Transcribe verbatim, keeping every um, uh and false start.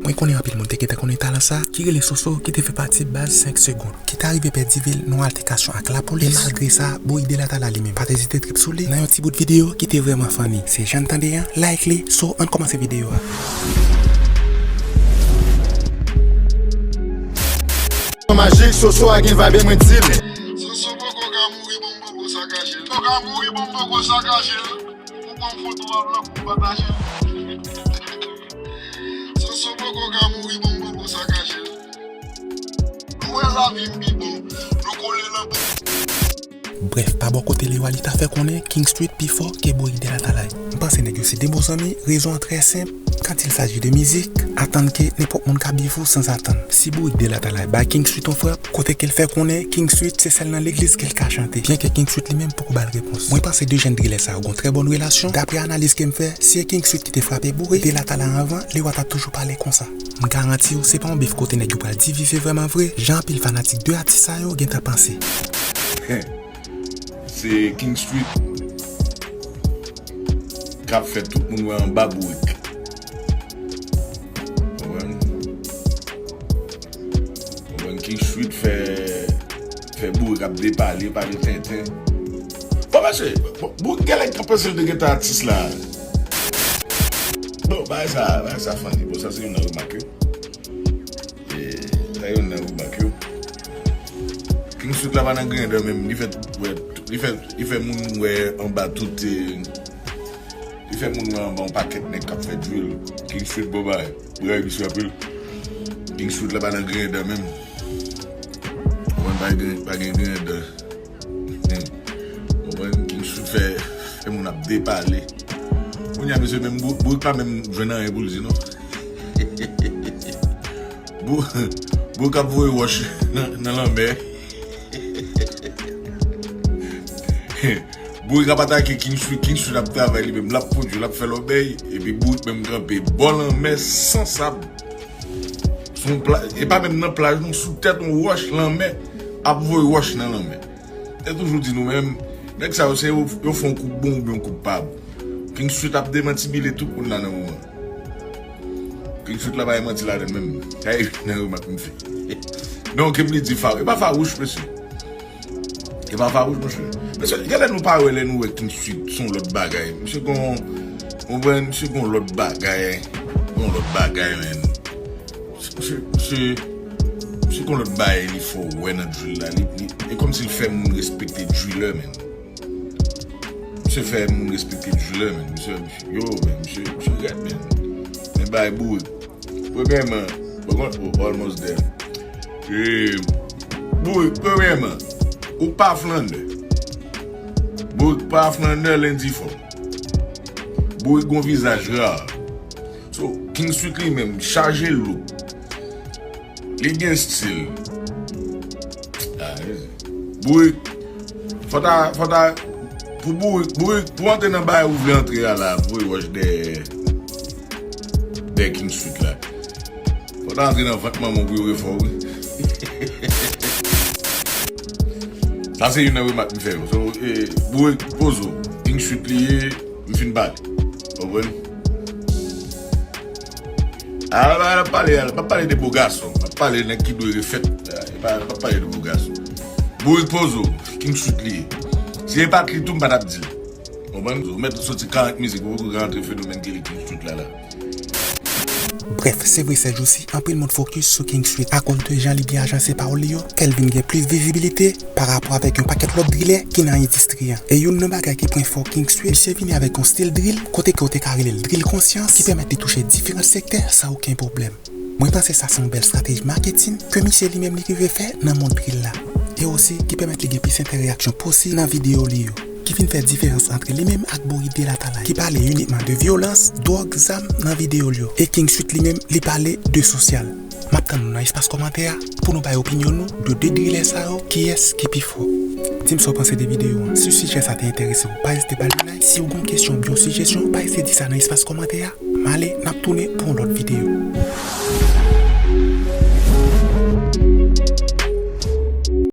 Mwen konnen anpil moun te gentan konnen talan sa ki rele Soso, ki te fè pati baz senk Segonn, ki ta rive pèdi vi l nan yon altèkasyon ak lapolis. E malgre sa, Bourik Delatala li menm pa t ezite trip sou li nan yon ti bout videyo ki te vrèman funny. Se jan n tande an, like li. So, ann kòmanse videyo a. Majik, Soso a gen vibe, mwen di l. Soso poko ka mouri, bon, m poko sakaje l. Poko ka mouri, bon, m poko sakaje l. Ou pran foto a, vlog, ou pataje l. Soso poko ka mouri, bon, m poko sakaje l. Nou wè lavi m pi bon, nou kole nan bon. Brèf, pa bò kote li yo a, li ta fè konnen King Street pi fò ke Bourik Delatala. M panse nèg yo se de bon zanmi, rezon an trè senp, quand il s'agit de mizik, atann ke nenpòt moun ka bif ou sanzatann. Si Bourik Delatala bay King Street yon frap, kote ke l fè konnen King Street se sèl nan legliz ke l ka chante, byen ke King Street li menm poko ba l repons. Mwen panse de jèn drilè sa yo gon trè bòn relasyon, daprè analiz ke m fè, si e King Street ki te frape Bourik Delatala anvan, li w a t ap toujou pale konsa. M garanti w, se pa yon bif kote nèg yo pral divize vrèman vre, jan anpil fanatik de atis sa yo gentan panse. Se King Street k ap fè tout moun wè anba Bourik. Konprann? Konprann? King Street fè, fè Bourik ap depale, pale tenten. Bon, mesye, bon, Bourik genlè k ap panse l te gentan atis la. Bon, bagay sa, bagay sa funny. Bon, sa se youn nan remak yo. E, sa youn nan remak yo. King Street la pa nan griyen dan menm. Li fè, wè, li fè, li fè moun wè anba tout, e, li fè moun wè anba yon pakèt nèg k ap fè drill. King Street bon bagay. Bray misye anpil. King Street la pa nan griyen dan menm. Konprann, pa gen, pa gen griyen dan. Hmm. Konprann, King Street fè, fè moun ap depale. Kounye a, mesye, menm Bou-, Bourik pa menm jwenn anyen pou l di, non. Bou-, Bourik ap voye wòch nan, nan lanmè. Bourik ap atake King Street, King Street ap travay li menm, l ap pwodui, l ap fè lòbèy, epi Bourik menm kanpe bò lanmè san sab. Sou yon pla-, e pa menm nan plaj, non, sou tèt yon wòch lanmè, ap voye wòch nan lanmè. Te toujou di nou menm, nèg sa yo, se yo, yo fè yon koup bon oubyen yon koup pa bon. King Street ap demantibile tout moun la nan moman. King Street la pa gen manti ladan l menm. Sa e youn nan remak m fè. Non, ke m li di fa-, e pa fawouch, mesye. E pa fawouch, monchè. Mesye, genlè nou pa wè lè nou wè King Street, se yon lòt bagay. Misye gon, konprann, misye gon lòt bagay. Gon lòt bagay, menn. Misye, misye, misye gon lòt bagay li fè w wè nan drill la. Li, li, e kòmsi l fè moun respekte driller, menn. Misye fè moun respekte driller, menn. Misye, misye, yo, menn, misye, misye rèd, menn. Men bagay Bourik. Premyèman, bon, oh, almost there. E, Bourik, premyèman, ou pa flannè. Bourik pa flannè, lendi fò. Bourik gon vizaj ra. So, King Street li menm, chaje look. Li gen stil. Ah, Bourik, fò ta, fò ta, pou Bourik, Bourik, pou antre nan bagay ou vle antre a la, voye wòch dèyè, dèyè King Street la. Fò ta antre nan vant manman w pou yo refè w, wi. Sa se youn nan remak m fè yo. So, e, Bourik, poze w. King Street li ye, m fin pale. Konprann? A, la, la, pale, la, pa pale de bo gason. Pa pale nèg ki dwe refèt. E pa, pa pale de bo gason. Bourik poze w, King Street li ye. Si e pa t li tou, m pa t ap di l. Konprann? Ou mèt soti karant mizik, ou poko rantre fenomèn ki rele King Street la, la. Brèf, se vre, sèjousi, anpil moun fokis sou King Street akoz de jan li byen ajanse pawòl li yo, fè l vin gen plis vizibilite pa rapò avèk yon pakèt lòt drilè ki nan endistri an. E youn nan bagay ki pran fò King Street, misye vini avèk yon stil drill, kote ke w te ka rele l drill konsyans, ki pèmèt li touche diferan sektè san okenn pwoblèm. Mwen panse sa se yon bèl estrateji maketin ke misye li menm li rive fè nan mond drill la. E osi ki pèmèt li gen plis entèreyaksyon posib nan videyo li yo. Ki fin fè diferans ant li menm ak Bourik Delatala, ki pale inikman de vyolans, dwòg, zam nan videyo l yo. E King Street li menm, li pale de sosyal. M ap tann nou nan espas kòmantè a pou nou bay opinyon nou de de drilè sa yo, kiyès ki pi fò. Di m sa w panse de videyo an. Si sijè sa te enterese w, pa ezite ba l yon like. Si w gen yon kesyon oubyen yon sijesyon, pa ezite di sa nan espas kòmantè a. M ale, n ap tounen pou yon lòt videyo.